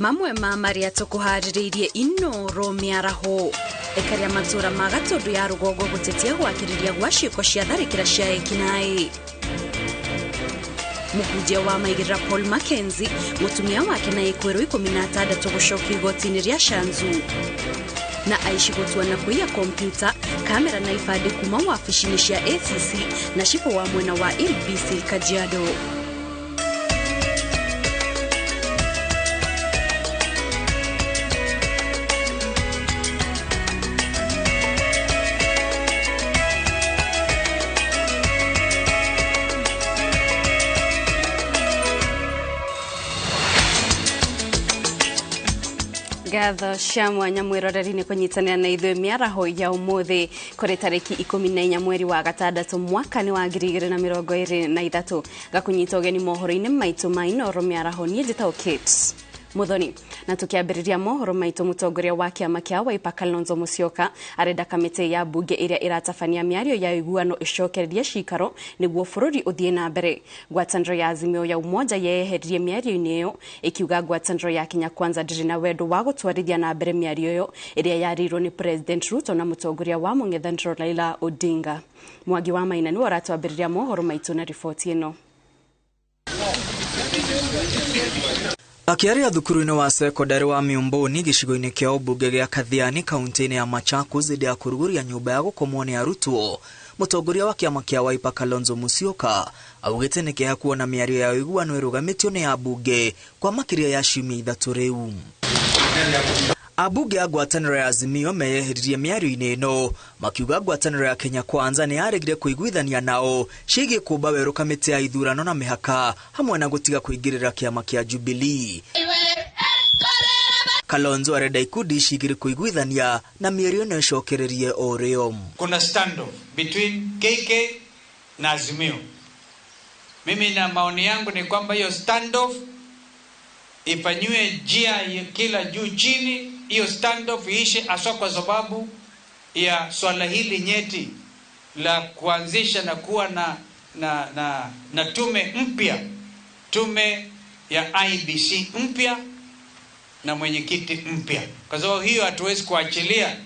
Mamwe ma marĩa tũkũharĩrĩirie Inoro mĩaraho ĩkaria matũra ma Gatũndũ ya rũgongo gũtetia gwakĩrĩria gwa ciĩko cia tharĩkĩra cia ekinaĩ. Mũhunjia wa maigĩrĩra Paul Mackenzie, mũtumia wake na ĩkwĩrwo 16 gũcokio igoti-inĩ rĩa Shanzu. Na aici gũtua na kũiya kompyuta, kamera na ibandĩ kuma wabici-inĩ cia ACC na cibũ wa mwena wa Ilbisi Kajiado. Ngatho cia mwanya mwĩroreri nĩ kũnyitanĩra na ithuĩ mĩaraho ya ũmũthĩ kũrĩ tarĩki 14 mweri wa gatandatũ mwaka nĩ wa 2023. Gakũnyita ũgeni mohoro-inĩ maitũ ma Inoro mĩaraho, niĩ njĩtagwo Kate Muthoni. Na tukiambĩrĩria mohoro maitũ, mũtongoria wa kĩama kĩa Wiper Kalonzo Musyoka arenda kamĩtĩ ya mbunge ĩrĩa ĩratabania mĩario ya ũiguano ĩcokererie cikaro nĩguo bũrũri ũthiĩ na mbere. Ngwatanĩro ya Azimio ya Umoja yeheririe mĩario-inĩ ĩyo ĩkiuga ngwatanĩro ya Kenya Kwanza ndĩrĩ na wendo wa gũtwarithia na mbere mĩario ĩyo ĩrĩa yarĩirwo nĩ President Ruto na mũtongoria wa mũng'ethanĩro Raila Odinga. Mwangi wa Maina nĩwe ũratwambĩrĩria mohoro maitũ na riboti ĩno. Akĩaria thukuru-inĩ wa sekondari wa Miumbuni gĩcigo-inĩ kĩa ũmbunge gĩa Kathiani kaunti-inĩ ya Machakos hĩndĩ ya kũrugũria nyũmba ya gũkomwo nĩ arutwo, mũtongoria wa kĩama kĩa Wiper Kalonzo Musyoka augĩte nĩ kĩeha kuona mĩario ya ũiguano ĩrũgamĩtio nĩ ambunge kwa makĩria ya ciumia 3 rĩu. Ambunge a ngwatanĩro ya Azimio meyeheririe mĩario-inĩ ĩno makiuga ngwatanĩro ya Kenya Kwanza nĩ yaregire kũiguithania nao ciĩgiĩ kũmba werũ kamĩtĩ ya ithurano na mĩhaka hamwe na gũtiga kũingĩrĩra kĩama kĩa Jubilee. Kalonzo arenda ikundi ici igĩrĩ kũiguithania na mĩario ĩno ĩcokererie o rĩo. Kuna standoff between KK na Azimio. Mimi na maoni yangu ni kwamba hiyo standoff ifanyiwe njia kila juu chini, hiyo standoff iishe, haswa kwa sababu ya swala hili nyeti la kuanzisha na kuwa na tume mpya, tume ya IBC mpya na mwenyekiti mpya. Kwa sababu hiyo hatuwezi kuachilia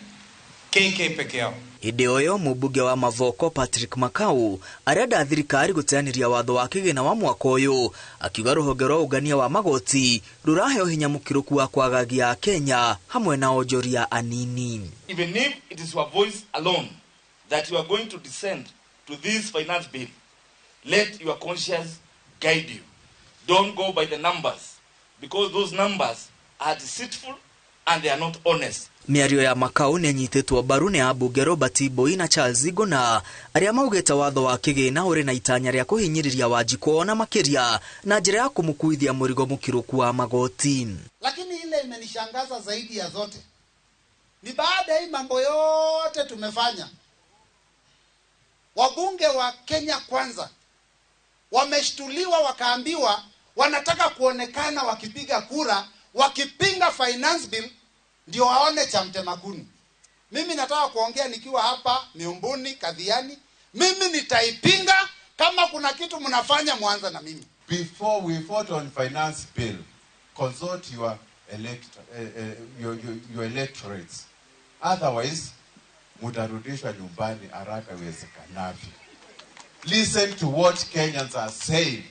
KK peke yao. Hĩndĩ o ĩyo mũmbunge wa Mavoko Patrick Makau arenda thirikari gũteanĩria watho wa kĩgĩna wa mwaka ũyũ, akiuga rũhonge rwa ũngania wa magoti rũraheo hinya mũkĩrũku wa kwagagia Kenya hamwe na onjoria anini. Even if it is your voice alone that you are going to dissent to this finance bill, let your conscience guide you. Don't go by the numbers, because those numbers are deceitful and they are not honest. Mĩario ya Makau nĩ ĩnyitĩtwo mbaru nĩ ambunge Robert Mbui na Charles Ngũna arĩa maugĩte watho wa kĩgĩna ũrĩ na itanya rĩa kũhinyĩrĩria Wanjikũ na makĩria na njĩra ya kũmũkuithia mũrigo mũkĩrũku wa magoti. Lakini ile imenishangaza zaidi ya zote ni baada ya hii mambo yote tumefanya, wabunge wa Kenya Kwanza wameshtuliwa wakaambiwa wanataka kuonekana wakipiga kura wakipinga finance bill ndio waone cha mtema kuni. Mimi nataka kuongea nikiwa hapa Miumbuni Kathiani, mimi nitaipinga. Kama kuna kitu mnafanya mwanza na mimi. Before we vote on finance bill, consult your electorates. Otherwise mutarudishwa nyumbani haraka iwezekanavyo. Listen to what Kenyans are saying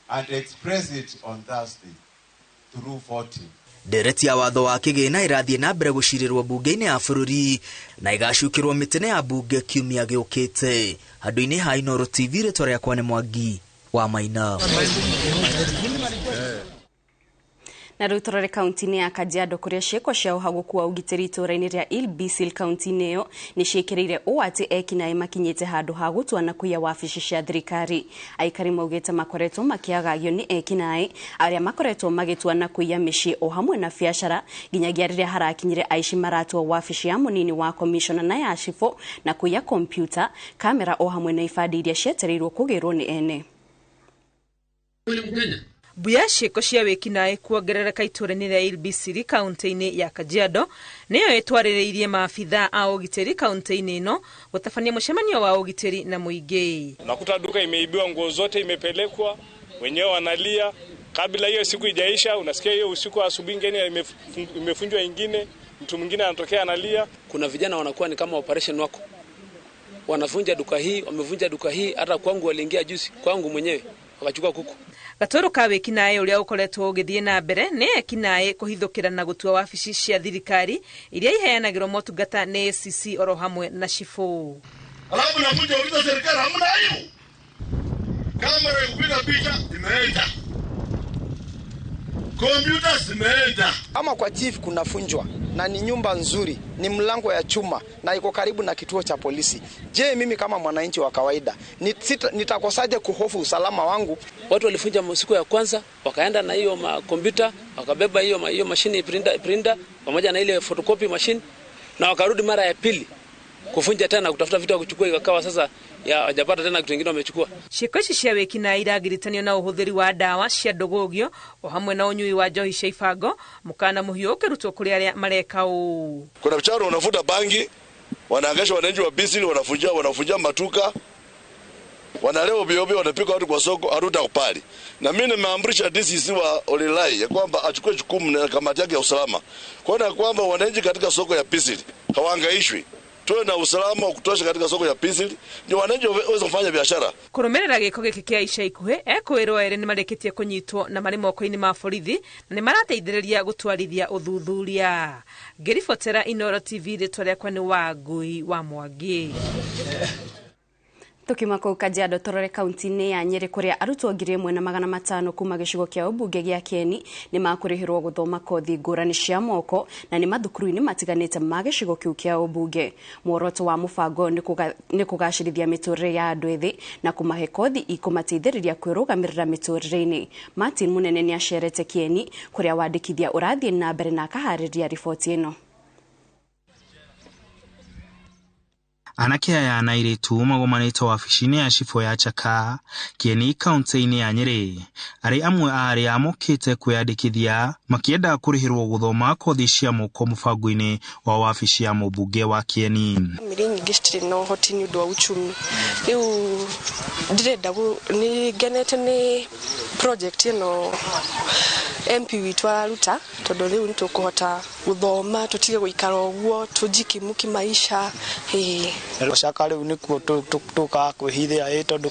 and express it on Thursday through voting. Ndereti ya watho wa kĩgĩna ĩrathiĩ na mbere gũcirĩrwo mbunge-inĩ ya bũrũri na ĩgacukĩrwo mĩtĩ ya mbunge kiumia gĩũkĩte. Handũ-inĩ ha Inoro TV, rĩtwa rĩakwa nĩ Mwangi wa Maina. Na rĩu tũrore kaunti-inĩ ya Kajiado kũrĩa ciĩko cia ũhagũku wa ũgitĩri itũũra-inĩ rĩa Ilbisil kaunti-inĩ ĩyo nĩ ciĩkĩrĩire ũũ atĩ ekinaĩ makinyĩte handũ ha gũtua na kũiya wabici cia thirikari. Aikari maugĩte makoretwo makĩagagio nĩ ekinaĩ arĩa makoretwo magĩtua na kũiya mĩciĩ o hamwe na biacara nginyagia rĩrĩa harakinyire aici maratua wabici ya mũnini wa komishona na ya cibũ na kũiya kompyuta, kamera o hamwe na ibandĩ iria cietereirwo kũgĩrwo nĩ ene. Mbuya ciĩko cia wĩkinaĩ kuongerereka itũũra-inĩ rĩa Ilbisiri kaunti-inĩ ya Kajiado nĩyo ĩtwarĩrĩirie maabitha a ũgitĩri kaunti-inĩ ĩno gũtabania mũcemanio wa ũgitĩri na mũingĩ. Unakuta duka imeibiwa, nguo zote imepelekwa, wenyewe wanalia. Kabla hiyo siku ijaisha, unasikia hiyo usiku asubuhi ingine imefunjwa ingine, mtu mwingine anatokea analia. Kuna vijana wanakuwa ni kama operation wako, wanavunja duka hii, wamevunja duka hii. Hata kwangu waliingia juzi, kwangu mwenyewe wakachukua kuku. Gatoro ka wĩkinaĩ ũrĩa ũkoretwo ũgĩthiĩ na mbere nĩ ekinaĩ kũhithũkĩra na gũtua wabici cia thirikari iria iheanagĩrwo motungata nĩ ACC oro hamwe na cibũ. Alafu nakuja uliza serikali, hamna aibu? Kamera ya kupiga picha imeenda, kompyuta zimeenda. Ama kwa chief kunafunjwa na ni nyumba nzuri, ni mlango ya chuma na iko karibu na kituo cha polisi. Je, mimi kama mwananchi wa kawaida nitakosaje kuhofu usalama wangu? Watu walifunja siku ya kwanza, wakaenda na hiyo kompyuta, wakabeba hiyo mashine printer pamoja na ile photocopy machine, na wakarudi mara ya pili kufunja tena kutafuta vitu kuchukua, ikawa sasa ya hajapata tena kitu kingine wamechukua. Ciĩko ici cia wĩkinaĩ iragiritanio na ũhũthĩri wa ndawa cia ndũgũgio o hamwe na ũnyui wa njohi cia ibango, mũkana mũhiũ ũkĩrutwo kũrĩ arĩa mareka ũũ. Kuna vijana wanavuta bangi, wanaangaisha wananchi wa Bisili, wanafunja matuka, wanalewa ovyo ovyo, wanapika watu kwa soko, hatutakubali. Na mimi nimeamrisha DCC wa Olilai ya kwamba achukue jukumu na kamati yake ya usalama kuona kwamba wananchi katika soko ya Bisili hawaangaishwi. Tuwe na usalama wa kutosha katika soko ya Pisili ndio wananchi waweze kufanya biashara. Kũrũmĩrĩra gĩko gĩkĩ kĩa ica ikuhĩ, ekũĩrwo erĩ nĩmarĩkĩtie kũnyitwo na marĩ moko-inĩ ma borithi na nĩmarateithĩrĩria gũtwarithia ũthuthuria. Ngĩribotera Inooro TV, rĩtwa rĩakwa nĩ Wangui wa Mwangi. Tukiuma kũu Kajiado tũrore kaunti-inĩ ya Nyĩrĩ kũrĩa arutwo 1500 kuma gĩcigo kĩa ũmbunge gĩa Kieni nĩ makũrĩhĩrwo gũthoma kothi ngũrani cia moko na nĩ mathukuru-inĩ matiganĩte ma gĩcigo kĩu kĩa ũmbunge. Muoroto wa mũbango nĩ kũgacĩrithia mĩtũrĩre ya andũ ethĩ na kũmahe kothi ikũmateithĩrĩria kwĩrũgamĩrĩra mĩtũrĩre-inĩ. Martin Munene nĩ acerete Kieni kũrĩa wandĩkithia ũrathiĩ na mbere na akaharĩria riboti ĩno. Anake aya na airĩtu magomanĩte wabici-inĩ ya cibũ ya Chaka Kieni kaunti-inĩ ya Nyĩrĩ, arĩ amwe a arĩa mokĩte kwĩyandĩkithia makĩenda kũrĩhĩrwo gũthoma kothi cia moko mũbango-inĩ wa wabici ya mũmbunge wa Kieni. Bamĩrĩ nyingĩ citirĩ na ũhoti nĩ ũndũ wa uchumi, rĩu ndĩrenda nĩ ngenete nĩ project ĩno MP witũ araruta, tondũ rĩu nĩ tũkũhota gũthoma tũtige gũikara ũguo tũjikimu kimaisha. Gũcaka rĩu nĩkuo tũkaga kwĩhithĩra ĩ tondũ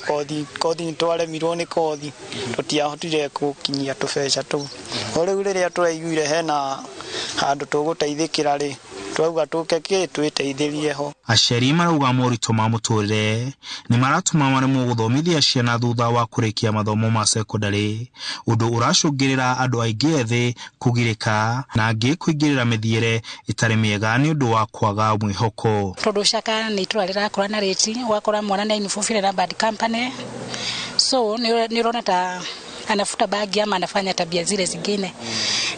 kothi nĩ twaremirwo nĩ kothi, tũtiahotire gũkinyia tũbeca tũu. O rĩu rĩrĩa tũraiguire hena handũ tũgũteithĩkĩra rĩ, twauga tũke kĩ twĩteithĩrie ho. Aciari marauga moritũ ma mũtũrĩre nĩ maratũma maremwo gũthomithia ciana thutha wa kũrĩkia mathomo ma sekondarĩ, ũndũ ũracũngĩrĩra andũ aingĩ ethĩ kũgirĩka na angĩ kũingĩrĩra mĩthiĩre ĩtarĩ mĩega nĩ ũndũ wa kwaga mwĩhoko. Tondũ Caka nĩ itũra rĩrakũra na rĩti, ũgakora mwana nĩ ainibũbire na bad company, so nĩ ũrona ta anafuta bagi ama anafanya tabia zile zingine,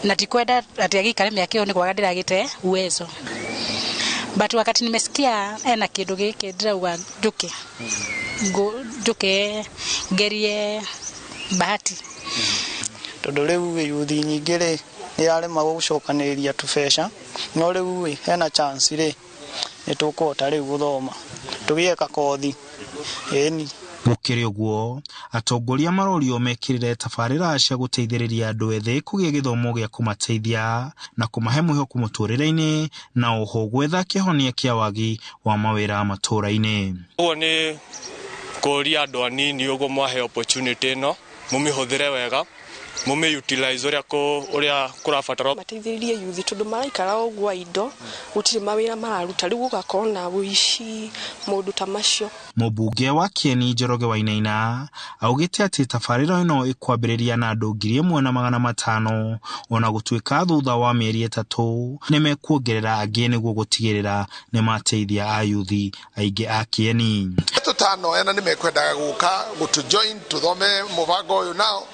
na tikwenda ati agĩikare mĩaka ĩyo nĩ kwaga ndĩragĩte uwezo. But wakati nimesikia ena kĩndũ gĩkĩ ndĩrauga njũke ngerie bahati. Tondũ rĩu yuthi nyingĩ rĩ nĩ yaremagwo gũcokanĩrĩria tũbeca, no rĩu hena chance rĩ nĩ tũkũhota rĩu gũthoma tũgĩe kakothi ĩni. Gũkĩrĩ ũguo, atongoria marorio mekĩrĩre tabarĩra cia gũteithĩrĩria andũ ethĩ kũgĩa gĩthomo gĩa kũmateithia na kũmahe mwĩhoko mũtũrĩre-inĩ na oho gwetha kĩhonia kĩa wagi wa mawĩra matũra-inĩ. Ũguo nĩ kũria andũ anini ũguo mwahe opportunity ĩno mũmĩhũthĩre wega, mũmĩ utilize ũrĩa kũrabatarwo. Mateithĩrĩrie yuthi tondũ maraikara ũguo indo gũtirĩ mawĩra mararuta, rĩu gũgakorwo na ũici maũndũ ta macio. Mũmbunge wa Kieni Njoroge Wainaina augĩte atĩ tabarĩra ĩno ĩkwambĩrĩria na andũ 1500 ona gũtuĩka thutha wa mĩeri 3 nĩmekuongerera angĩ nĩguo gũtigĩrĩra nĩmateithia ayuthi aingĩ a Kieni. Tũtano ena nĩmekwendaga gũka gũtũ join tũthome mũbango ũyũ nao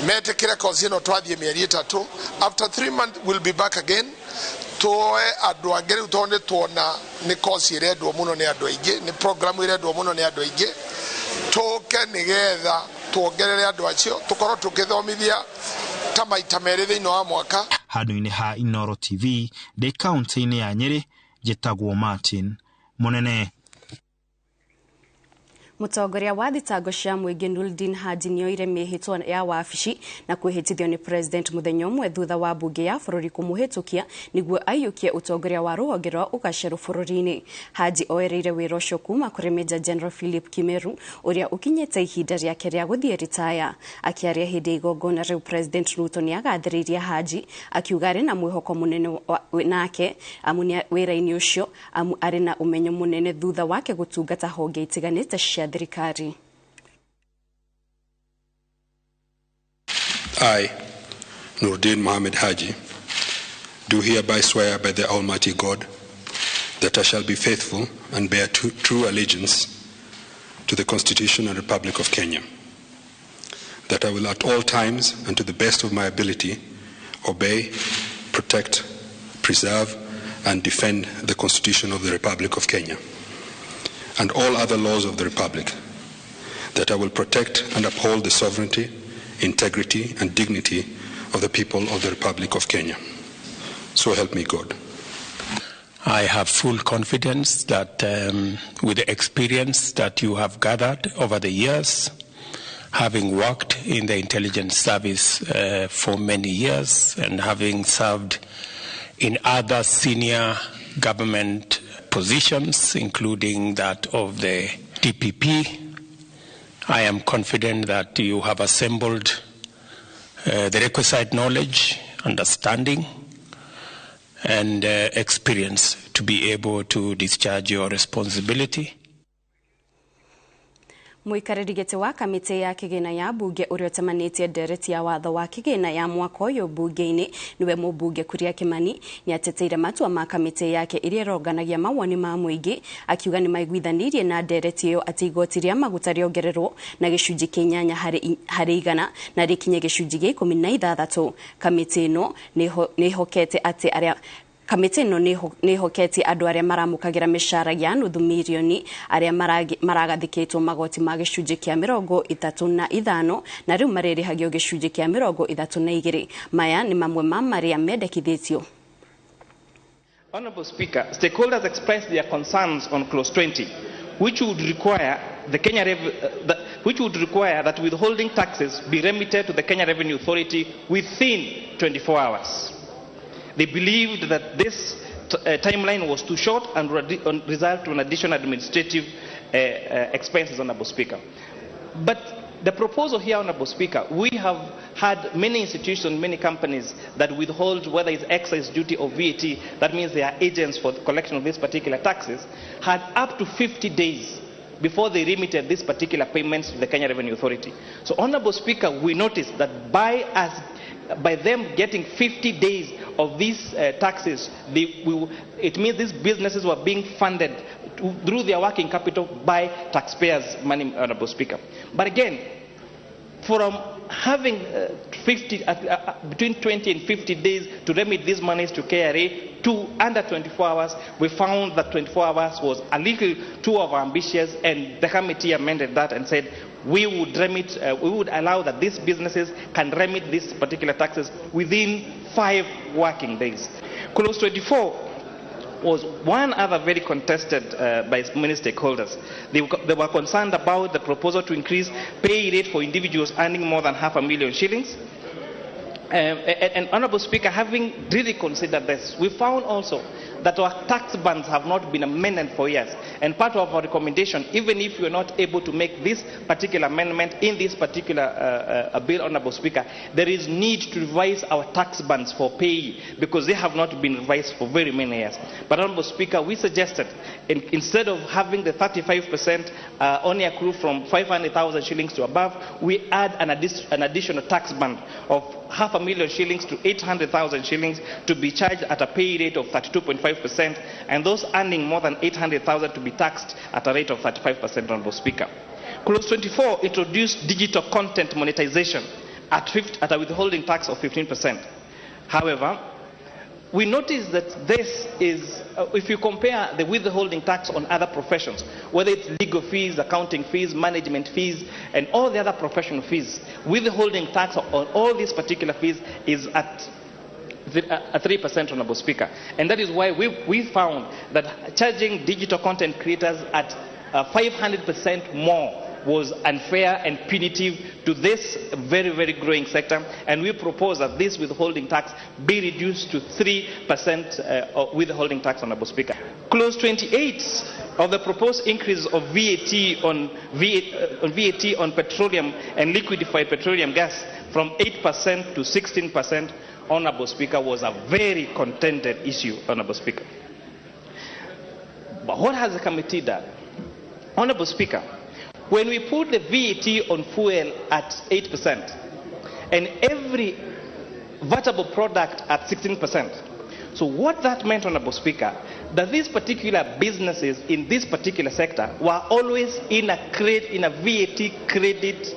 metĩkĩre kosi ĩno twathiĩ mĩeri 3. After 3 months we'll be back again tuoe andũ angĩ rĩu tondũ nĩ tuona nĩ kosi ĩrendwo mũno nĩ andũ aingĩ, nĩ programu ĩrendwo mũno nĩ andũ aingĩ, tũke nĩgetha tuongerere andũ acio tũkorwo tũkĩthomithia ta maita merĩ thĩinĩ wa mwaka. Handũ-inĩ ha Inooro TV ndĩ kaunti-inĩ ya Nyĩrĩ, njĩtagwo Martin Munene. Mũtongoria wa thitango cia mũingĩ Noordin Haji nĩoire mĩhĩtwa ya wabici na kwĩhĩtithio nĩ president mũthenya ũmwe thutha wa mbunge ya bũrũri kũmũhĩtũkia nĩguo aiyũkie ũtongoria wa rũhonge rwa ũgacerũ bũrũri-inĩ. Haji oereire wĩra ũcio kuma kũrĩ Major General Philip Kimeru ũrĩa ũkinyĩte ihinda rĩake rĩa gũthiĩ ritaya. Akĩaria hĩndĩ ya igongona rĩu, President Ruto nĩagathĩrĩirie Haji akiuga arĩ na mwĩhoko mũnene nake amu wĩra-inĩ ũcio amu arĩ na ũmenyo mũnene thutha wake gũtungata honge itiganĩte cia thirikari. I, Noordin Mohammed Haji, do hereby swear by the Almighty God that I shall be faithful and bear true allegiance to the Constitution and Republic of Kenya, that I will at all times and to the best of my ability obey, protect, preserve, and defend the Constitution of the Republic of Kenya and all other laws of the Republic, that I will protect and uphold the sovereignty, integrity, and dignity of the people of the Republic of Kenya. So help me God. I have full confidence that with the experience that you have gathered over the years, having worked in the intelligence service for many years and having served in other senior government positions, including that of the DPP, I am confident that you have assembled the requisite knowledge, understanding, and experience to be able to discharge your responsibility. Mũikarĩri gĩtĩ wa kamĩtĩ ya kĩgĩna ya mbunge ũrĩa ũtemanĩtie ndereti ya watho wa kĩgĩna ya mwaka ũyũ mbunge-inĩ nĩwe mũmbunge Kuria Kimani nĩateteire matua ma kamĩtĩ yake ĩrĩa ĩronganagia mawoni ma mũingĩ akiuga nĩmaiguithanĩirie na ndereti ĩyo atĩ igoti rĩa maguta rĩongererwo na gĩcunjĩ kĩa 8 harĩ 100 na rĩkinye gĩcunjĩ gĩa 16. Kamĩtĩ ĩno nĩĩhokete atĩ arĩa Kamĩtĩ ĩno nĩĩhoketie andũ arĩa maramũkagĩra mĩcara ya nuthu mirioni arĩa maragathĩkĩtwo magoti ma gĩcunjĩ kĩa 35 na rĩu marĩrĩhagio gĩcunjĩ kĩa 32. Maya nĩ mamwe ma marĩa mendekithĩtio. Honorable Speaker, stakeholders expressed their concerns on clause 20, which would require the Kenya which would require that withholding taxes be remitted to the Kenya Revenue Authority within 24 hours. They believed that this timeline was too short and result to an additional administrative expenses, Honorable Speaker. But the proposal here, Honorable Speaker, we have had many institutions, many companies that withhold whether it's excise duty or VAT, that means they are agents for the collection of these particular taxes, had up to 50 days before they remitted these particular payments to the Kenya Revenue Authority. So, Honorable Speaker, we noticed that by them getting 50 days of these taxes, it means these businesses were being funded through their working capital by taxpayers' money, Honorable Speaker. But again, from having between 20 and 50 days to remit these monies to KRA to under 24 hours, we found that 24 hours was a little too overambitious, and the committee amended that and said we would remit, we would allow that these businesses can remit these particular taxes within 5 working days. Clause 24 was one other very contested by many stakeholders. They were concerned about the proposal to increase pay rate for individuals earning more than 500,000 shillings. And Honorable Speaker, having really considered this, we found also that our tax bands have not been amended for years. And part of our recommendation, even if we are not able to make this particular amendment in this particular bill, Honorable Speaker, there is need to revise our tax bands for pay because they have not been revised for very many years. But Honorable Speaker, we suggested instead of having the 35% only accrue from 500,000 shillings to above, we add an additional tax band of 500,000 shillings to 800,000 shillings to be charged at a pay rate of 32.5%, and those earning more than 800,000 to be taxed at a rate of 35%, Honorable Speaker. Clause 24 introduced digital content monetization at a withholding tax of 15%. However, we notice that this is, if you compare the withholding tax on other professions, whether it's legal fees, accounting fees, management fees, and all the other professional fees, withholding tax on all these particular fees is at 3%, Honorable Speaker. And that is why we found that charging digital content creators at 500% more was unfair and punitive to this very, very growing sector, and we propose that this withholding tax be reduced to 3% withholding tax, Honorable Speaker. Clause 28 of the proposed increase of VAT on VAT on petroleum and liquefied petroleum gas from 8% to 16%, Honorable Speaker, was a very contended issue, Honorable Speaker. But what has the committee done? Honorable Speaker, when we put the VAT on fuel at 8% and every vatable product at 16%, so what that meant, Honorable Speaker, that these particular businesses in this particular sector were always in a VAT credit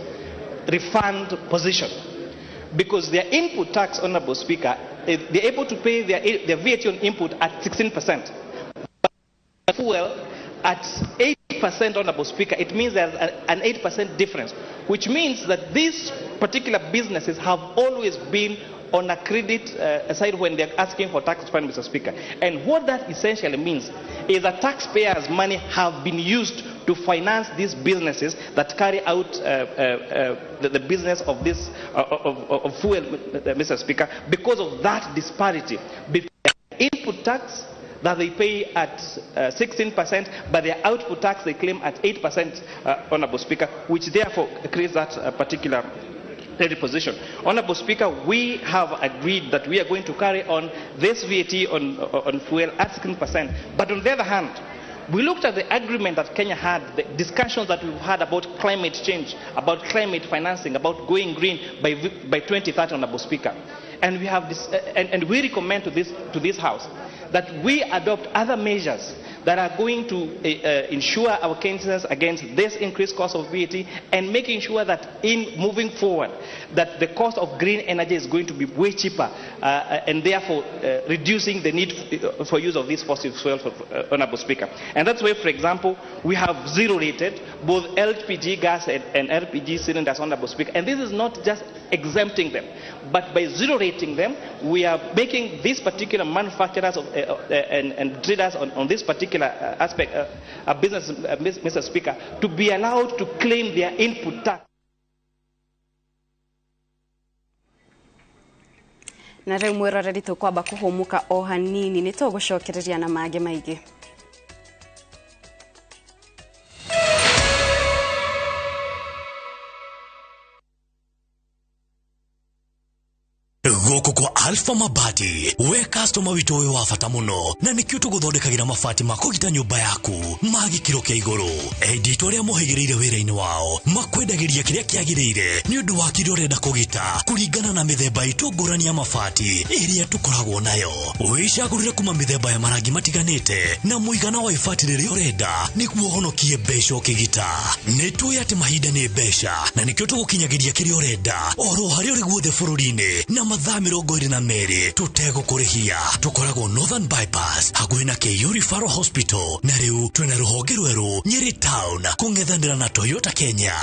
refund position, because their input tax, Honorable Speaker, they're able to pay their VAT on input at 16%. But fuel at 8%, Honorable Speaker, it means there's an 8% difference, which means that these particular businesses have always been on a credit side when they're asking for tax refund, Mr. Speaker. And what that essentially means is that taxpayers' money have been used to finance these businesses that carry out the business of this of fuel, Mr. Speaker, because of that disparity between input tax that they pay at 16%, but their output tax they claim at 8%, Honorable Speaker, which therefore creates that particular position. Honorable Speaker, we have agreed that we are going to carry on this VAT on fuel at 16%. But on the other hand, we looked at the agreement that Kenya had, the discussions that we've had about climate change, about climate financing, about going green by 2030, Honorable Speaker. And we have this, and we recommend to this House that we adopt other measures that are going to ensure our Kenyans against this increased cost of VAT, and making sure that in moving forward that the cost of green energy is going to be way cheaper, and therefore reducing the need for use of these fossil fuels, Honorable Speaker. And that's why, for example, we have zero-rated both LPG gas and LPG cylinders, Honorable Speaker. And this is not just exempting them, but by zero-rating them, we are making these particular manufacturers of, and traders on this particular aspect of business, Mr. Speaker, to be allowed to claim their input tax. Na rĩu mwĩroreri tũkwamba kũhũmũka o hanini nĩ tũgũcokereria na mangĩ maingĩ. Gũkũ kwa Alpha Mabati, we customer witũ ũyũ wa bata mũno, na nĩkĩo tũgũthondekagĩra mabati ma kũgita nyũmba yaku ma gĩkĩro kĩa igũrũ. Endia arĩa mohĩgĩrĩire wĩra-inĩ wao makwendagĩria kĩrĩa kĩagĩrĩire nĩ ũndũ wa kĩrĩa ũrenda kũgita kũringana na mĩthemba itũ ngũrani ya mabati ĩrĩa tũkoragwo nayo. Wĩcagũrĩre kuma mĩthemba ya marangi matiganĩte na mũigana wa ibati rĩrĩa ũrenda nĩguo ũhonokie mbeca ũkĩgita. Nĩ tũĩ atĩ mahinda nĩ mbeca na nĩkĩo tũgũkinyagĩria kĩrĩa ũrenda oro harĩa ũrĩ guothe bũrũri-inĩ na mathaa 22 tũtegũkũrĩhia. Tũkoragwo Northern Bypass hakuhĩ na KU Referral Hospital, na rĩu twĩna rũhonge rwerũ Nyeri Town kũng'ethanĩra na Toyota Kenya.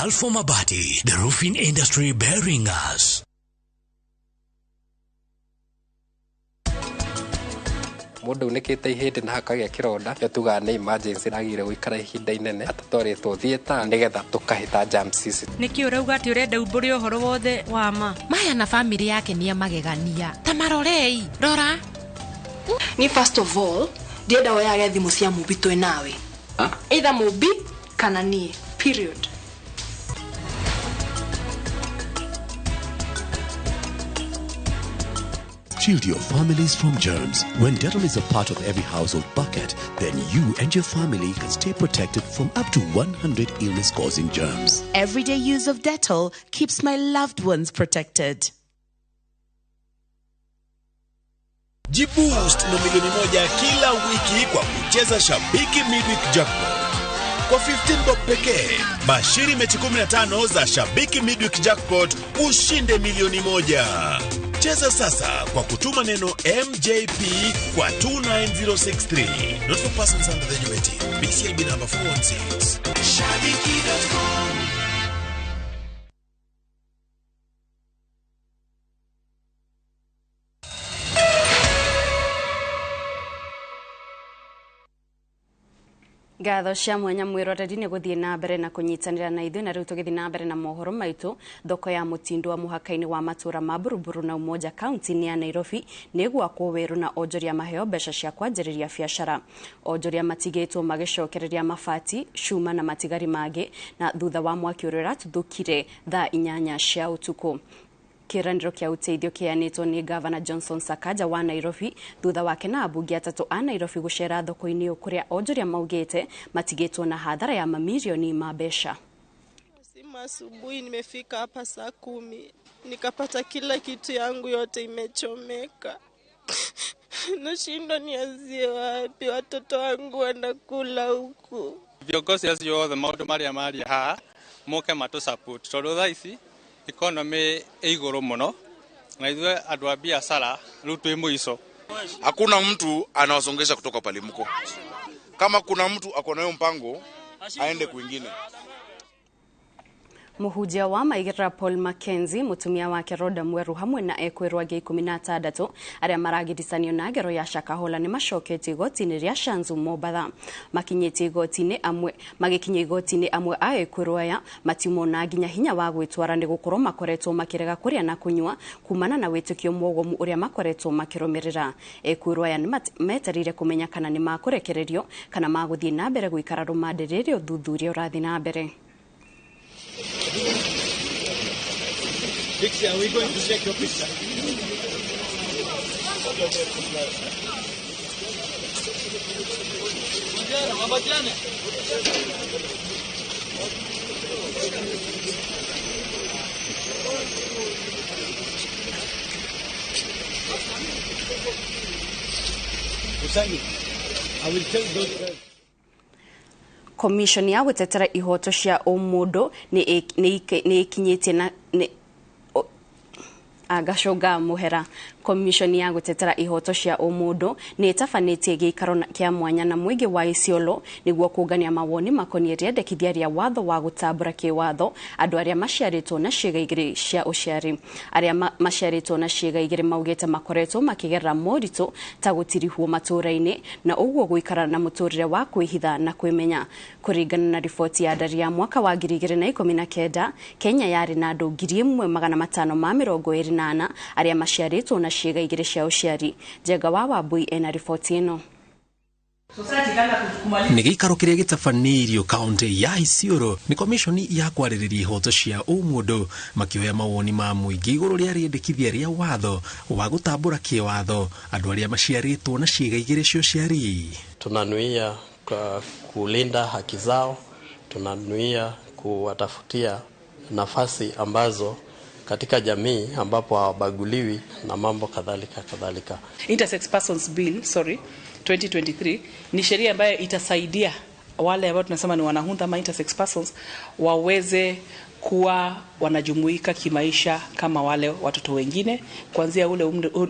Alpha Mabati, the roofing industry bearing us. Mundu unĩkĩte ihĩndĩ na hakagĩa kĩronda nĩo tugaga nĩ emergency agĩrĩire gũikara ihinda inene atatwarĩtwo theatre nĩgetha tũkahĩta germs ici. Nĩkĩ ũrauga atĩ ũrenda umbũre ũhoro wothe wa ma? Maya na family yake nĩ magegania. Ta marorei, rora. Ni first of all, ndienda woyage thimũ cia Mũmbi twĩ nawe. Either Mũmbi kana niĩ, period. Shield your families from germs. When Dettol is a part of every household bucket, then you and your family can stay protected from up to 100 illness-causing germs. Everyday use of Dettol keeps my loved ones protected. Jiboost na milioni 1 kila wiki kwa kucheza Shabiki Midweek Jackpot. Kwa 15 bob pekee, bashiri mechi 15 za Shabiki Midweek Jackpot ushinde milioni 1. Cheza sasa kwa kutuma neno MJP kwa 29063. Not for persons under the age of 18. BCLB number 416. Shabiki.com. Ngatho cia mwanya mwiroreri nĩ gũthiĩ na mbere na kũnyitanĩra na ithuĩ. Na rĩu tũgĩthiĩ na mbere na mohoro maitũ, thoko ya mũtindo wa mũhaka-inĩ wa matũra ma Buruburu na Umoja kaunti-inĩ ya Nairobi nĩ gwakwo werũ na onjoria maheo mbeca cia kwanjĩrĩria biacara. Onjoria matigĩtwo magĩcokereria mabati, cuma na matigari mangĩ na thutha wa mwaki ũrĩa ũratuthũkire thaa 8 cia ũtukũ. Kĩranĩro kĩa ũteithio kĩheanĩtwo nĩ Gavana Johnson Sakaja wa Nairobi thutha wake na ambunge atatũ a Nairobi gũcera thoko-inĩ ĩyo kũrĩa onjoria maugĩte matigĩtwo na hathara ya mamirioni ma mbeca. Simu asubuhi nimefika hapa saa 10 nikapata kila kitu yangu yote imechomeka. Nashindwa nianzie wapi, watoto wangu wanakula huku. Viongozi acio othe maũndũ marĩa maria haha moke matũ support tondũ thaa ici economy iguru muno na ithuĩ andũ a biashara rĩu twĩ mũico. Hakuna mtu anawasongesha kutoka pale mko. Kama kuna mtu ako nayo mpango aende kwingine. Muhunjia wa maigĩrĩra Paul Mackenzie, mutumia wake Rhoda Mweru hamwe na ekwĩrwo angĩ 16 arĩa maragiricanio na ngero ya Shakahola nĩ macoketie igoti-inĩ rĩa Shanzu Mombatha. Makinyĩtie igoti-inĩ amwe magĩkinya igoti-inĩ amwe a ekwĩrwo aya matiumona nginya hinya wa gwĩtwara nĩ gũkorwo makoretwo makĩrega kũrĩa na kũnyua kumana na wĩtĩkio mwogomu ũrĩa makoretwo makĩrũmĩrĩra. Ekwĩrwo aya nĩ metereire kũmenya kana nĩ makũrekererio kana magũthiĩ na mbere gũikara rũmande rĩrĩa ũthuthuria ũrathiĩ na mbere. Dixie, are we going to check your picture? I will tell those guys. Commission ya gũtetera ihoto cia ũmũndũ nĩ ĩkinyĩtie na agacũnga mũhera. Commission ya gũtetera ihoto cia ũmũndũ nĩ ĩtabanĩtie gĩikaro kĩa mwanya na mũingĩ wa Isiolo nĩguo kũngania mawoni makoniĩ rĩendekithia rĩa watho wa gũtambũra kĩwatho andũ arĩa maciarĩtwo na ciĩga igĩrĩ cia ũciari. Arĩa maciarĩtwo na ciĩga igĩrĩ maugĩte makoretwo makĩgerera moritũ ta gũtirihwo matũũra-inĩ na ũguo gũikara na mũtũrĩre wa kwĩhitha na kwĩmenya. Kũringana na riboti ya ndari ya mwaka wa 2019, Kenya yarĩ na andũ 1524 arĩa maciarĩtwo na ciĩga igĩrĩ cia ũciari. Njenga wa Wambui ena riboti ĩno. Nĩ gĩikaro kĩrĩa gĩtabanĩirio kaunti ya Isiolo nĩ komishoni ya kwarĩrĩria ihoto cia ũmũndũ makĩoya mawoni ma mũingĩ igũrũ rĩa rĩendekithia rĩa watho wa gũtambũra kĩwatho andũ arĩa maciarĩtwo na ciĩga igĩrĩ cia ũciari. Tunanuia kulinda haki zao, tunanuia kuwatafutia nafasi ambazo katika jamii ambapo hawabaguliwi na mambo kadhalika kadhalika. Intersex Persons Bill, 2023 ni sheria ambayo itasaidia wale ambao tunasema ni wanahunda ama intersex persons waweze kuwa wanajumuika kimaisha kama wale watoto wengine kuanzia ule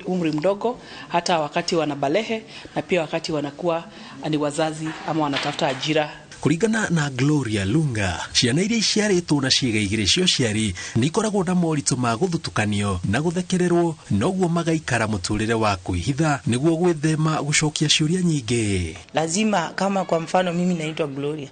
umri mdogo hata wakati wanabalehe na pia wakati wanakuwa ni wazazi ama wanatafuta ajira. Kũringana na Gloria Lunga, ciana iria iciarĩtwo na ciĩga igĩrĩ cia ũciari nĩ ikoragwo na moritũ ma gũthutukanio na gũthekererwo, noguo magaikara mũtũrĩre wa kwĩhitha nĩguo gwĩthema gũcokia ciũria nyingĩ. Lazima, kama kwa mfano mimi naitwa Gloria,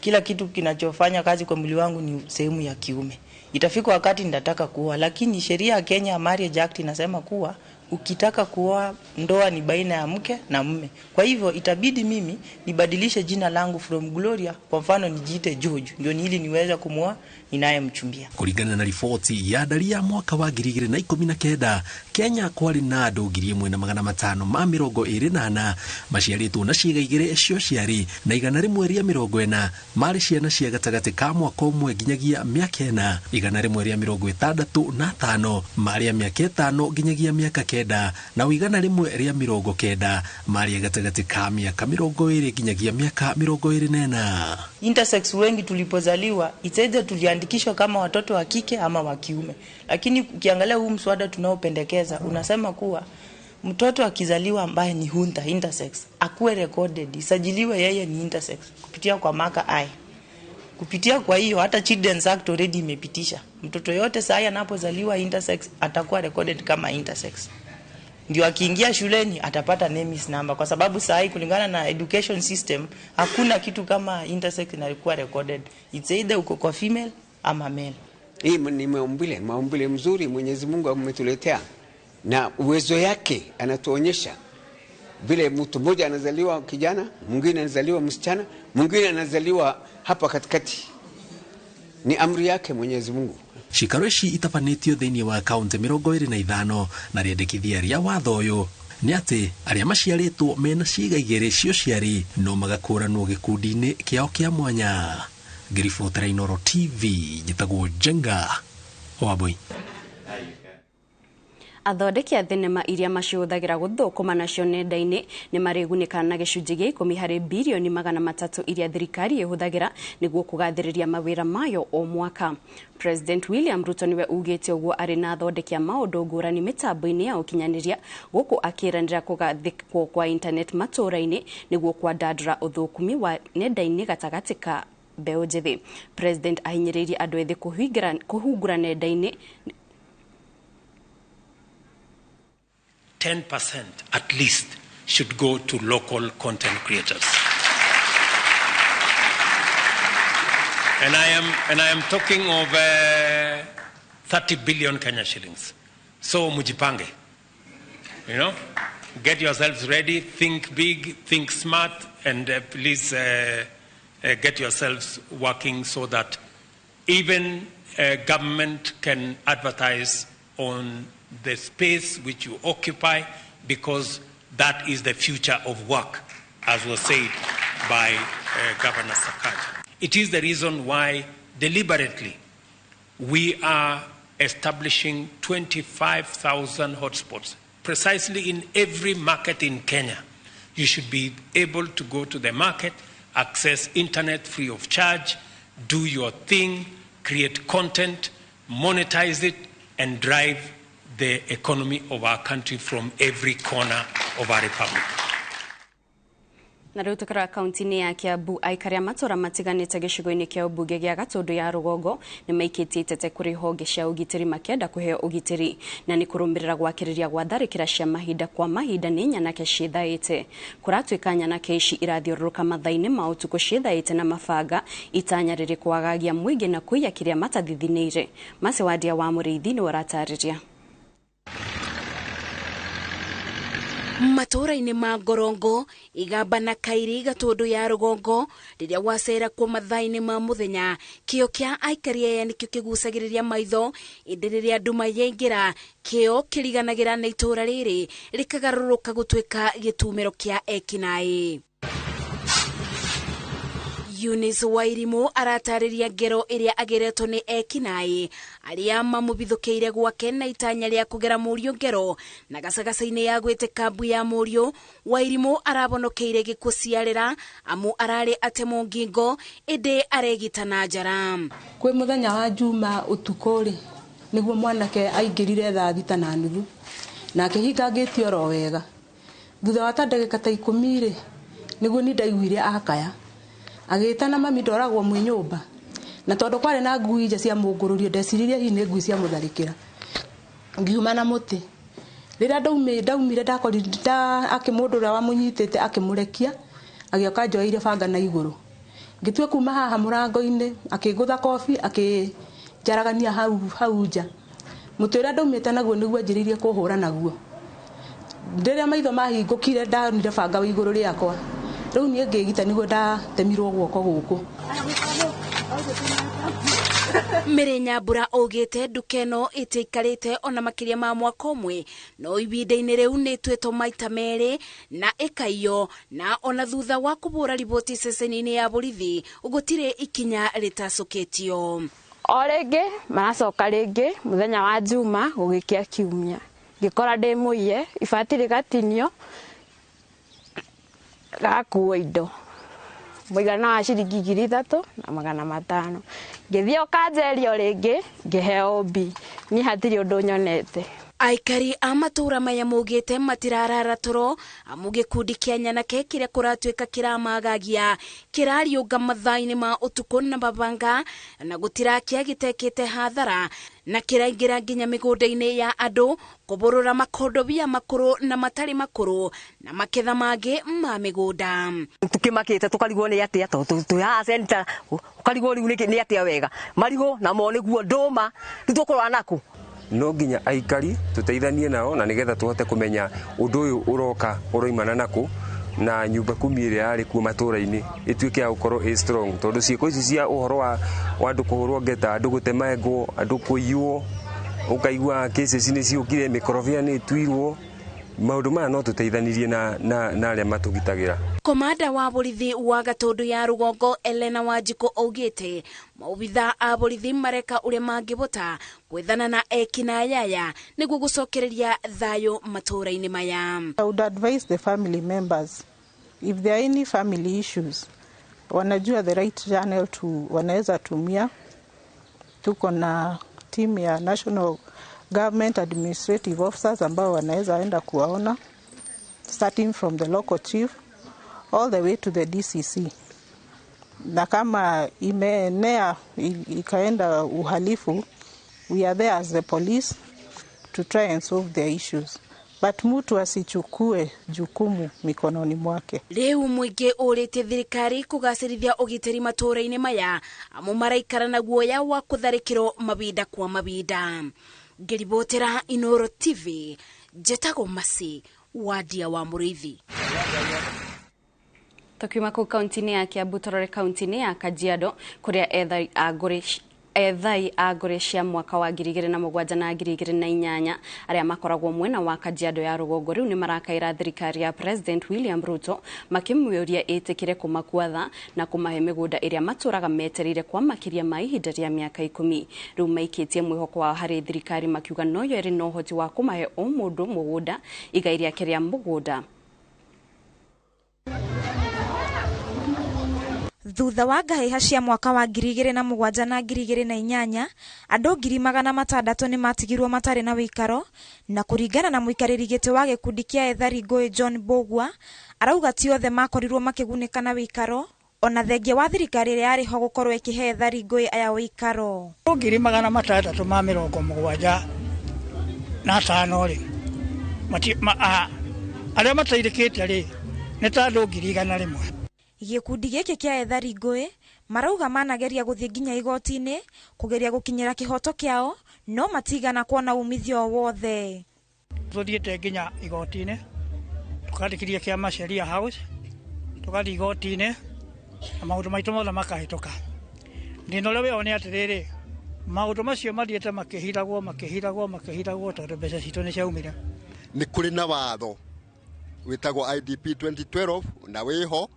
kila kitu kinachofanya kazi kwa mwili wangu ni sehemu ya kiume. Itafika wakati nitataka kuoa, lakini sheria ya Kenya Marriage Act inasema kuwa ukitaka kuoa ndoa ni baina ya mke na mume. Kwa hivyo itabidi mimi nibadilishe jina langu from Gloria, kwa mfano nijiite George, ndio ili niweze kumuoa ninayemchumbia. Kũringana na riboti ya ndari ya mwaka wa 2019, Kenya kwarĩ na andũ 1524 maciarĩtwo na ciĩga igĩrĩ cia ũciari na 140 marĩ ciana cia gatagatĩ ka mwaka ũmwe nginyagia mĩaka 4, 165 marĩ a mĩaka 5 nginyagia mĩaka 9 na 190 marĩ gatagatĩ ka mĩaka 20 nginyagia mĩaka 24. Intersex wengi tulipozaliwa it's either tuliandikishwa kama watoto wa kike ama wa kiume, lakini ukiangalia huu mswada tunaopendekeza unasema kuwa mtoto akizaliwa ambaye ni hunta intersex akuwe recorded, isajiliwe yeye ni intersex kupitia kwa maka I. Kupitia kwa hiyo hata Children's Act already imepitisha mtoto yote saa anapozaliwa intersex atakuwa recorded kama intersex. Ndio akiingia shuleni atapata NEMIS number, kwa sababu saa hii kulingana na education system hakuna kitu kama intersex inakuwa recorded. It's either uko kwa female ama male. Hii ni maumbile mzuri Mwenyezi Mungu ametuletea, na uwezo yake anatuonyesha vile mtu mmoja anazaliwa kijana, mwingine anazaliwa msichana, mwingine anazaliwa hapa katikati. Ni amri yake Mwenyezi Mungu. Cikaro ici itabanĩtio thĩinĩ wa kaunti 25 na rĩendekithia rĩa watho ũyũ nĩ atĩ arĩa maciarĩtwo mena ciĩga igĩrĩ cia ũciari no magakũranwo gĩkundi-inĩ kĩao kĩa mwanya. Ngĩribotera Inooro TV, njĩtagwo Njenga Wambui. Athondeki a thenema iria macihũthagĩra gũthũkũma nacio nenda-inĩ nĩ marĩgunĩka na gĩcunjĩ gĩa 10 harĩ birioni 300 iria thirikari ĩhũthagĩra nĩguo kũgathĩrĩria mawĩra mayo o mwaka. President William Ruto niwe ugĩte ũguo arĩ na athondeki a maũndũ ngũrani mĩtambo-inĩ ya ũkinyanĩria gũkũ akĩranĩra kũgathĩkwo kwa internet matũũra-inĩ nĩguo kwandandũra ũthũkũmi wa nenda-inĩ gatagatĩ ka mbeũ njĩthĩ. President ahinyĩrĩirie andũ ethĩ kũhungura nenda-inĩ. 10% at least should go to local content creators. And I am talking of 30 billion Kenya shillings. So mujipange, you know, get yourselves ready, think big, think smart, and please get yourselves working so that even government can advertise on the space which you occupy, because that is the future of work, as was said by Governor Sakaja. It is the reason why deliberately we are establishing 25,000 hotspots precisely in every market in Kenya. You should be able to go to the market, access internet free of charge, do your thing, create content, monetize it, and drive the economy of our country from every corner of our republic. Na rĩu tũkĩrora kaunti-inĩ ya Kiambu, aikari a matũũra matiganĩte gĩcigo-inĩ kĩa ũmbunge gĩa Gatũndũ ya rũgongo nĩ maikĩtie itete kũrĩ honge cia ũgitĩri makĩenda kũheo ũgitĩri, na nĩ kũrũmĩrĩra gwakĩrĩria gwa tharĩkĩra cia mahinda kwa mahinda nĩ nyanake ciĩthaĩte. Kũratuĩka nyanake ici irathiũrũrũka mathaa-inĩ ma ũtukũ ciĩthaĩte na mabanga, itanya rĩrĩ kwagagia mũingĩ na kũiya kĩrĩa matathithinĩire. Mercy Wandia wa Mũrĩithi nĩwe ũratarĩria. Matũũra-inĩ ma Ngorongo, Igamba na Kairi Gatũndũ ya rũgongo, rĩrĩa wacera kuo mathaa-inĩ ma mũthenya, kĩo kĩa aikari aya nĩkĩo kĩgucagĩrĩria maitho, ĩndĩ rĩrĩa nduma yaingĩra, kĩo kĩriganagĩra na itũũra rĩrĩ rĩkagarũrũka gũtuĩka gĩtumĩro kĩa ekinaĩ. Eunice Wairimu aratarĩria ngero ĩrĩa ageretwo nĩ ekinaĩ arĩa mamũbithũkĩire gwake na itanya rĩa kũgera mũriũ ngero, na gacagaca-inĩ ya gwĩtĩka mbu ya mũriũ, Wairimu arabonokeire gĩkuũ ciarĩra amu ararĩ atemwo ngingo ĩndĩ aregita na njara. Kwĩ mũthenya wa Juma ũtukũ rĩ, nĩguo mwanake aingĩrire 6:30 na akĩhinga ngĩti oro wega. Thutha wa ta ndagĩka ta 10 rĩ, nĩguo ni ndaiguire akaya agĩtana mami ndoragwo mwĩ nyũmba, na tondũ kwarĩ na ngui nja cia mũngũrũrio ndeciririe hihi nĩ ngui cia mũtharĩkĩra, ngiuma na mũtĩ. Rĩrĩa ndaumire ndakorire akĩmũndũ ũrĩa wamũnyitĩte akĩmũrekia, agĩoka njoeire banga na igũrũ, ngĩtua kuma haha mũrango-inĩ akĩngũtha kobi akĩnjaragania hau nja. Mũtĩ ũrĩa ndaumĩte naguo nĩguo anjĩrĩirie kũhũra naguo. Rĩrĩa maitho mahingũkire ndonire banga wĩ igũrũ rĩakwa. Rĩu niĩ ngĩgita nĩguo ndatemirwo guoko gũkũ. Mary Nyambura augĩte nduka ĩno ĩtiikarĩte ona makĩria ma mwaka ũmwe, no ihinda-inĩ rĩu nĩ ĩtuĩtwo maita merĩ na ĩkaiywo, na ona thutha wa kũbũra riboti ceceni-inĩ ya borithi gũtirĩ ikinya rĩtacũkĩtio. O rĩngĩ maracoka rĩngĩ mũthenya wa Juma gũgĩkĩa kiumia, ngĩkora ndĩ mũiye, ibati rĩgatinio gakuo indo mũigana wa ciringi 3,500. Ngĩthiĩ o kanjerio rĩngĩ ngĩheo mbi, niĩ hatirĩ ũndũ nyonete. Aikari a matũũra maya maugĩte matirarara toro amu gĩkundi kĩa nyanake kĩrĩa kũratuĩka kĩramagagia kĩrariũnga mathaa-inĩ ma ũtukũ na mabanga na gũtirakia gĩtekĩte hathara na kĩraingĩra nginya mĩgũnda-inĩ ya andũ kũbũrũra makondobia makũrũ na matarĩ makũrũ na maketha mangĩ ma mĩgũnda. Tukimakĩte tũkarigwo nĩ atĩa tondũ twĩ haha center ũkarigwo rĩu nĩ atĩa wega marigũ namo nĩguo ndũma rĩu tũkũrora nakũ. No nginya aikari tuteithanie nao na nigetha tuhote kumenya undu uyu uroka uroimana naku na nyumba kumi ĩrĩa yarĩ kuo matũra-inĩ ĩtuĩke ya gũkorwo ĩ strong tondu ciĩko ici cia ũhoro wa andũ kũhũrwo ngeta, andũ gũtemangwo, andũ kũiywo, ũkaigua cases nĩ ciũkire, mĩkorobia nĩ ĩtuirwo, maũndũ maya no tũteithanirie na arĩa matũgitagĩra. Komanda wa borithi wa Gatũndũ ya Rũgongo Elena Wanjikũ augĩte maobitha a borithi mareka ũrĩa mangĩbota gwethana na ekinaĩ aya nĩguo gũcokereria thayũ matũũra-inĩ maya. I would advise the family members if there are any family issues wanajua the right channel to wanaweza tumia. Tuko na team ya National Government Administrative Officers ambao wanaweza enda kuwaona starting from the local chief all the way to the DCC. Na kama imeenea ikaenda uhalifu, we are there as the police to try and solve their issues. But mtu asichukue jukumu mikononi mwake. Rĩu mũingĩ ũrĩtie thirikari kũgacĩrithia ũgitĩri matũũra-inĩ maya amu maraikara na guoya wa kũtharĩkĩrwo mabinda kwa mabinda. Ngĩribotera Inoro TV, njetagwo Masi Wadia wa Mũrĩithi. Tukiuma kũu kaunti-inĩ ya Kiambu tũrore kaunti-inĩ ya Kajiado kũrĩa ethai a ngũrĩ cia mwaka wa 2007 na 2008 arĩa makoragwo mwena wa Kajiado ya rũgongo rĩu nĩ marakaĩra thirikari ya President William Ruto makĩmũũria ĩtĩkĩre kũmakuatha na kũmahe mĩgũnda ĩrĩa matũraga metereire kwa makĩria ma ihinda rĩa mĩaka 10. Rĩu maikĩtie mwĩhoko wao harĩ thirikari makiuga noyo ĩrĩ na ũhoti wa kũmahe o mũndũ mũgũnda igai rĩake rĩa mũgũnda. Thutha wa ngahĩha cia mwaka wa 2007 na 2008 andũ 600,000 nĩ matigirwo matarĩ na wĩikaro na kũringana na mũikarĩri gĩtĩ wa gĩkundi kĩa ethari ngũĩ John Mbũgua arauga ti othe makorirwo makĩgunĩka na wĩikaro ona thengia wa thirikari ĩrĩa yarĩ ho gũkorwo ĩkĩhe ethari ngũĩ aya wĩikaro. 675 rĩ arĩa mateithĩkĩte rĩ nĩ ta andũ 100,000. Gĩkundi gĩkĩ kĩa ethari ngũĩ marauga manageria gũthiĩ nginya igoti-inĩ kũgeria gũkinyĩra kĩhoto kĩao no matigana kuona umithio o wothe. Tũthiĩte nginya igoti-inĩ tũkandĩkithia kĩama Sheria House tũgathiĩ igoti-inĩ na maũndũ maitũ mothe makahĩtũka. Thĩna ũrĩa wĩho nĩ atĩrĩrĩ, maũndũ macio mathiĩte makĩhithagwo makĩhithagwo makĩhithagwo tondũ mbeca citũ nĩ ciaumire. Nĩ kũrĩ na watho wĩtagwo IDP 2012 na wĩho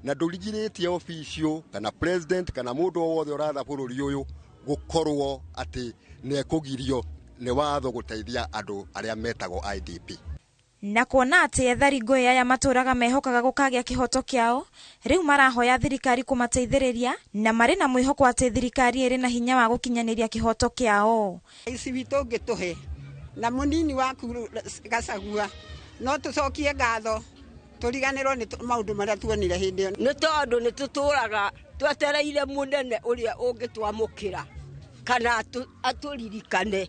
na ndũrigirĩtie official kana president kana mũndũ o wothe ũratha bũrũri ũyũ gũkorwo atĩ nĩekũgirio nĩ watho gũteithia andũ arĩa metagwo IDP. Na kuona atĩ ethari ngũĩ aya matũraga mehokaga gũkagĩa kĩhoto kĩao rĩu marahoya thirikari kũmateithĩrĩria na marĩ na mwĩhoko atĩ thirikari ĩrĩ na hinya wa gũkinyanĩria kĩhoto kĩao. Ici witũ ũngĩtũhe na mũnini waku Gachagua no tũcokie ngatho tũriganĩrwo nĩ maũndũ marĩa tuonire hĩndĩ ĩyo nĩ tondũ nĩ tũtũraga twetereire mũnene ũrĩa ũngĩtwamũkĩra kana atũririkane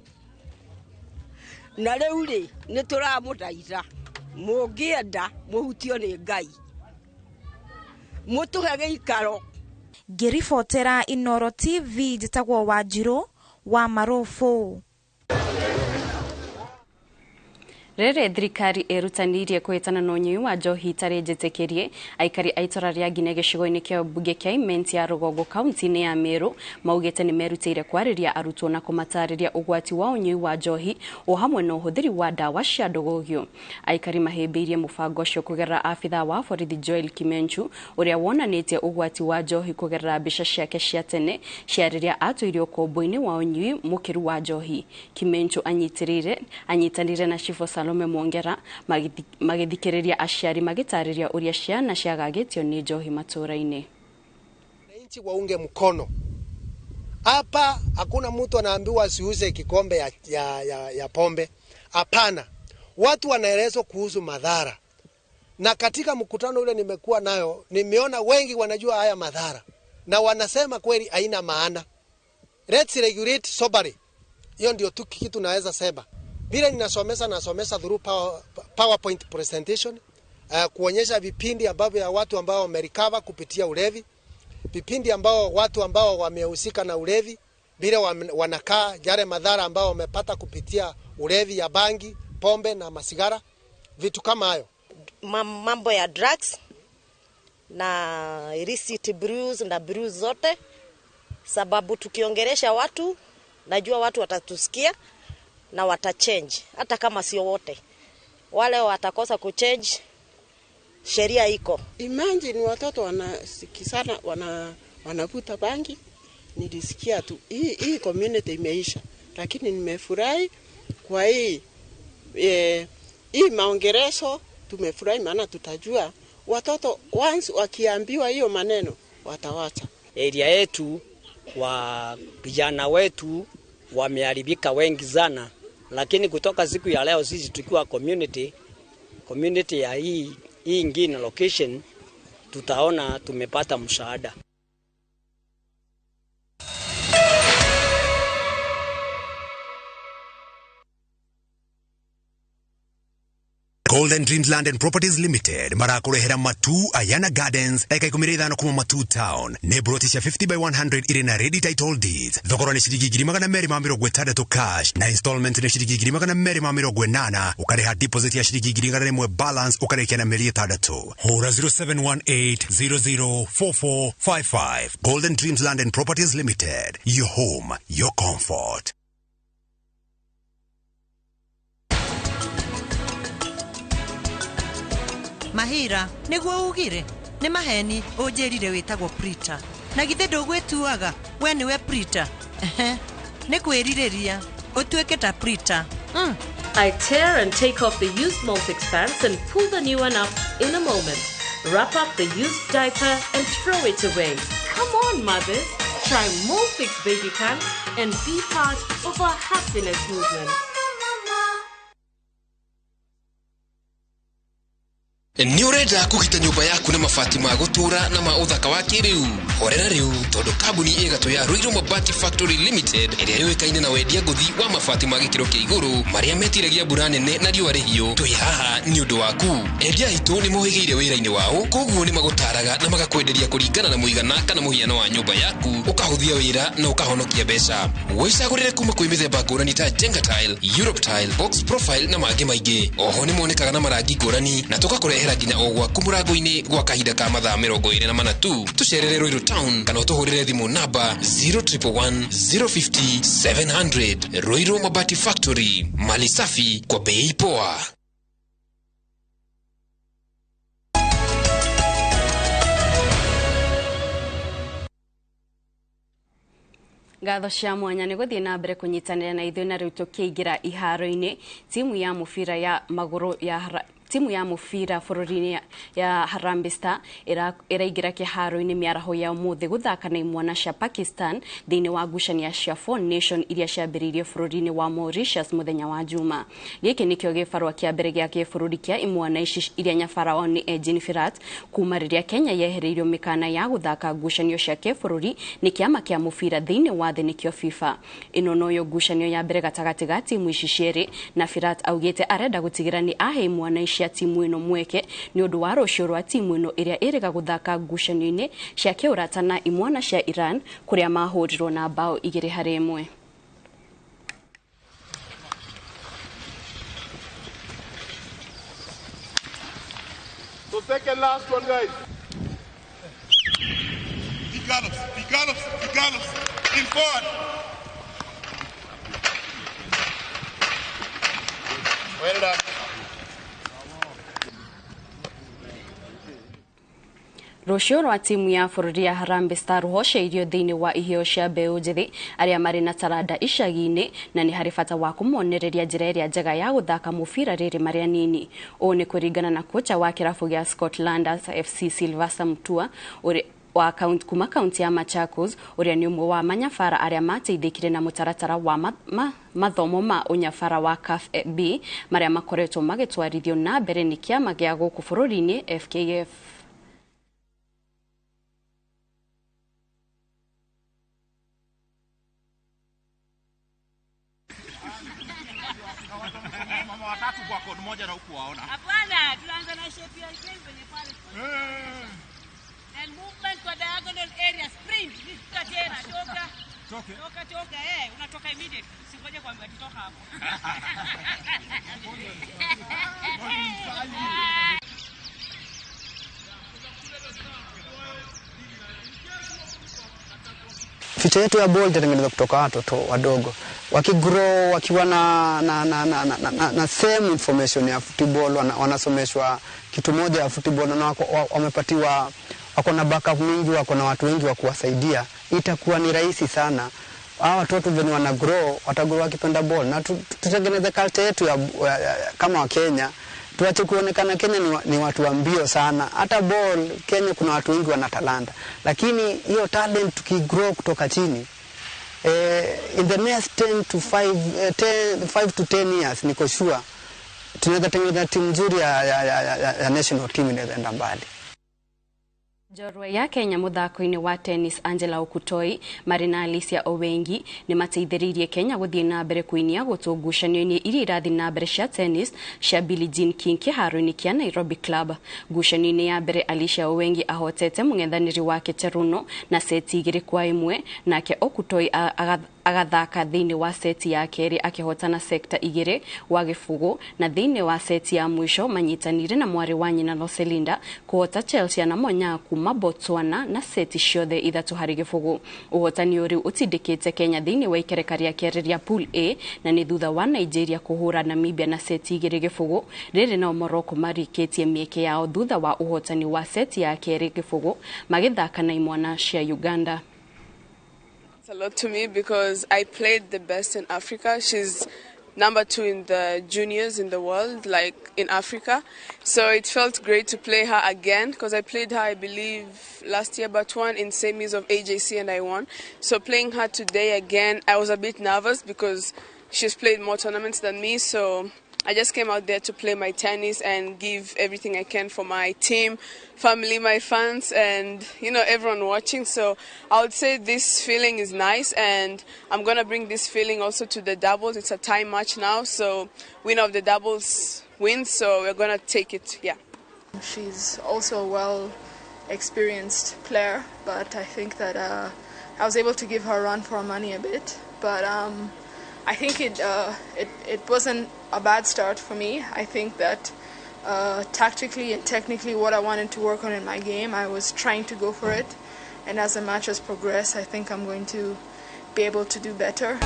na rĩu rĩ nĩ tũramũthaitha mũngĩenda mũhutio nĩ Ngai mũtũhe gĩikaro. Ngĩribotera Inoro TV njĩtagwo Wanjirũ wa Marũbũ. Rĩrĩ thirikari ĩrutanĩirie kũhĩtana na ũnyui wa njohi itarĩ njĩtĩkĩrie aikari a itũra rĩa Ngine gĩcigo-inĩ kĩa mbunge kĩa Imenti ya Rũgongo kaunti-inĩ ya Meru maugĩte nĩ merutĩire kwarĩria arutwo na kũmatarĩria ũgwati wa ũnyui wa njohi o hamwe na ũhũthĩri wa ndawa cia ndũgũgio. Aikari mahĩmbĩirie mũbango ũcio kũgerera abithaa wa borithi Joel Kimenchu ũrĩa wonanĩtie ũgwati wa njohi kũgerera mbica ciake cia tene cia rĩrĩa atũire ũkombo-inĩ wa ũnyui mũkĩru wa njohi. Kimenchu anyitanĩire na Chifu Salome Mwongera magithikiriria aciari magitarĩria ũrĩa ciana ciagagĩtio nĩ njohi matũra-inĩ. Wananchi waunge mkono hapa. Hakuna mtu anaambiwa asiuze kikombe ya pombe. Hapana, watu wanaelezwa kuhusu madhara, na katika mkutano ule nimekuwa nayo, nimeona wengi wanajua haya madhara na wanasema kweli haina maana. Let's regulate soberly. Hiyo ndio tu kitu naweza sema. Vile ninasomesa, nasomesa through PowerPoint presentation, kuonyesha vipindi ambavyo ya watu ambao wamerecover kupitia ulevi, vipindi ambao watu ambao wamehusika na ulevi, vile wanakaa, yale madhara ambao wamepata kupitia ulevi ya bangi, pombe na masigara, vitu kama hayo. Mambo ya drugs na illicit brews na brews zote, sababu tukiongelesha watu, najua watu watatusikia na watachange, hata kama sio wote. Wale watakosa kuchange, sheria iko. Imagine watoto wanasikizana, wanavuta bangi. Nilisikia tu hii community imeisha, lakini nimefurahi kwa hii maongerezo. Tumefurahi maana tutajua watoto once wakiambiwa hiyo maneno watawacha. Area yetu wa vijana wetu wameharibika wengi sana, lakini kutoka siku ya leo sisi tukiwa community ya hii ingine location tutaona tumepata msaada. Golden Dreams Land and Properties Limited marakurehera Matu Ayana Gardens eka 15 kuma Matu Town ne broti cia 50 by 100 iri na ready title deeds. Thogora ni ciringi 260 cash na installment ni ciringi 280, ukariha deposit ya ciringi 100 balance ukarikia na mĩeri 6. Hura 0718004455. Golden Dreams Land and Properties Limited, your home, your comfort. Mahira niguo ugire ni maheni unjirire witagwo Prita na githe ndugwituaga we niwe Prita. Ni kwiririria utuike ta Prita. I tear and take off the used Molfix pants and pull the new one up in a moment. Wrap up the used diaper and throw it away. Come on, mothers, try Molfix baby pants and be part of our happiness movement. Nĩ ũrenda kũgita nyũmba yaku na mabati ma gũtũũra na ma ũthaka wa kĩrĩu? Horera rĩu tondũ kambuni ĩgatũ ya Ruiru Mabati Factory Limited ĩrĩa yũĩkaine na wendia ngũthi wa mabati ma gĩkĩro kĩa igũrũ marĩa metiragia mbura nene na riũa rĩhiũ, twĩ haha nĩ ũndũ waku. Endia aitũ nĩ mohĩgĩire wĩra-inĩ wao, koguo nĩ magũtaraga na magakwenderia kũringana na mũigana kana mũhiano wa nyũmba yaku, ũkahũthia wĩra na ũkahonokia mbeca. Wĩcagũrĩre kuma kwĩ mĩthemba ngũrani ta Jenga Tile, Europe Tile, Box Profile na mangĩ maingĩ. Oho nĩ monekaga na marangi ngũrani na tũgakũrehera nginya o gwaku mũrango-inĩ gwa kahinda ka mathaa 24 tu. Tũcerere Ruiru Town kana ũtũhũrĩre thimũ namba 0111 050 700. Ruiru Mabati Factory, mali safi kwa bei poa. Ngatho cia mwanya nĩ gũthiĩ na mbere kũnyitanĩra na ithuĩ na rĩu tũkĩingĩra iharo-inĩ. Timu ya mũbira ya magũrũ ya timu ya mũbira bũrũri-inĩ ya Harambee Star ĩraingĩra kĩharo-inĩ mĩaraho ya ũmũthĩ gũthaka na imwana cia Pakistan thĩinĩ wa ngucanio cia Four Nation iria ciambĩrĩirie bũrũri-inĩ wa Mauritius mũthenya wa Juma. Gĩkĩ nĩkĩo gĩbarũa kĩa mbere gĩa kĩbũrũri kĩa imwana ici iria nyabara wao nĩ Ejin Firat kuma rĩrĩa Kenya yehereirio mĩkana ya gũthaka ngucanio cia kĩbũrũri nĩ kĩama kĩa mũbira thĩinĩ wa thĩ nĩkĩo FIFA. Ĩno noyo ngucanio ya mbere gatagatĩ ga timu ici cierĩ, na Firat augĩte arenda gũtigĩra nĩ ahe imwana ici timu ĩno mweke nĩ ũndũ wa rũciũ rwa timu ĩno ĩrĩa ĩrĩga gũthaka ngucanio-inĩ cia kĩũrata na imwana cia Iran kũrĩa mahũrirwo na bao 2-1. So second last one, guys. He gallops, he gallops, he gallops. In forward. Well done. Rũciũ rwa timu ya bũrũri ya Harambee Star rũhoceirio thĩinĩ wa iheo cia mbeũ njĩthĩ arĩa marĩ na taranda icagi-inĩ, na nĩ harĩ bata wa kũmonereria njĩra ĩrĩa njega ya gũthaka mũbira rĩrĩ marĩ anini. Ũũ nĩ kũringana na kocha wa kĩrabu gĩa Scotlanders FC Sylvester Mutua wa kuma kaunti ya Machakos uria ni umwe wa manyabara aria mateithikire na mutaratara wa mathomo ma unyabara wa CAF B maria makoretwo magitwarithio na mbere ni kiama gia guku bururi-ini FKF. Hapana, tunaanza na shape ya kwenye pale. And movement kwa diagonal area, sprint, toka tena, toka. Toka toka, unatoka immediate. Usingoje kuambiwa tutoka hapo. Future yetu ya ball itatengenezwa kutoka watoto wadogo. Wakigrow wakiwa na same information ya football, wanasomeshwa kitu moja ya football na wamepatiwa, wako na backup mingi, wako na watu wengi wa kuwasaidia, itakuwa ni rahisi sana. Hawa watoto venye wana grow, watagrow wakipenda ball, na tutengeneze culture yetu ya kama wa Kenya. Tuache kuonekana Kenya ni watu wa mbio sana. Hata ball Kenya kuna watu wengi wana talanta, lakini hiyo talent tukigrow kutoka chini, in the next 10 to 5 to 10 years niko sure tunaweza tengeneza timu nzuri ya national team inaweza enda mbali. Njorua ya Kenya muthako-ini wa tennis Angela Okutoi marĩ na Alicia Owengi nĩ mateithĩrĩirie Kenya gũthiĩ na mbere kũinia gũtũ ngucanio-inĩ iria irathiĩ na mbere cia tennis cia Billie Jean King kĩharo-inĩ kĩa Nairobi Club. Ngucanio-inĩ ya mbere Alicia Owengi ahotete mũng'ethanĩri wake Cheruno na seti 2-1, nake Okutoi agathaka thĩinĩ wa seti ya kerĩ akĩhotana sekta 2-0, na thĩinĩ wa seti ya mũico manyitanire na mwarĩ wa nyina Roselinda kũhota Chelsea na Monya kuma Botswana na seti ciothe 3-0. Ũhotani ũrĩ ũtindĩkĩte Kenya thĩinĩ wa ikereka rĩa kerĩ rĩa Pool A na nĩ thutha wa Nigeria kũhũra Namibia na seti 2-0. Rĩrĩ nao Morocco marĩkĩtie mĩeke yao thutha wa ũhotani wa seti ya kerĩ 0 magĩthaka na imwana cia Uganda. It's a lot to me because I played the best in Africa. She's number 2 in the juniors in the world, like in Africa. So it felt great to play her again because I played her, I believe, last year, but one in semis of AJC and I won. So playing her today again, I was a bit nervous because she's played more tournaments than me. So I just came out there to play my tennis and give everything I can for my team, family, my fans, and you know, everyone watching. So I would say this feeling is nice, and I'm gonna bring this feeling also to the doubles. It's a tie match now, so winner of the doubles wins, so we're gonna take it, yeah. She's also a well-experienced player, but I think that I was able to give her a run for her money a bit, but I think it wasn't a bad start for me. I think that tactically and technically what I wanted to work on in my game, I was trying to go for it. And as the matches progress, I think I'm going to be able to do better.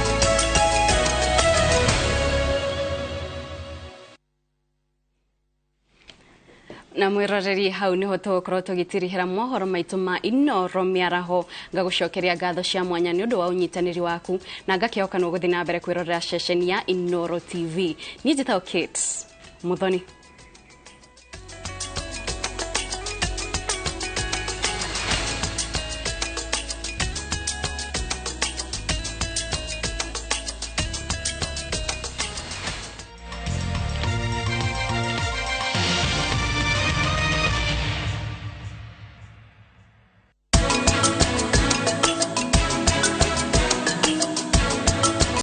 Na mwiroreri hau niho tũgũkorwo tũgĩtirihĩra mohoro maitũ ma Inoro mĩaraho. Ngagũcokeria ngatho cia mwanya nĩ ũndũ wa ũnyitanĩri waku, na ngakĩhoka nĩ ũgũthiĩ na mbere kwĩrorera ceceni ya Inoro TV. Niĩ njĩtagwo Kate Muthoni.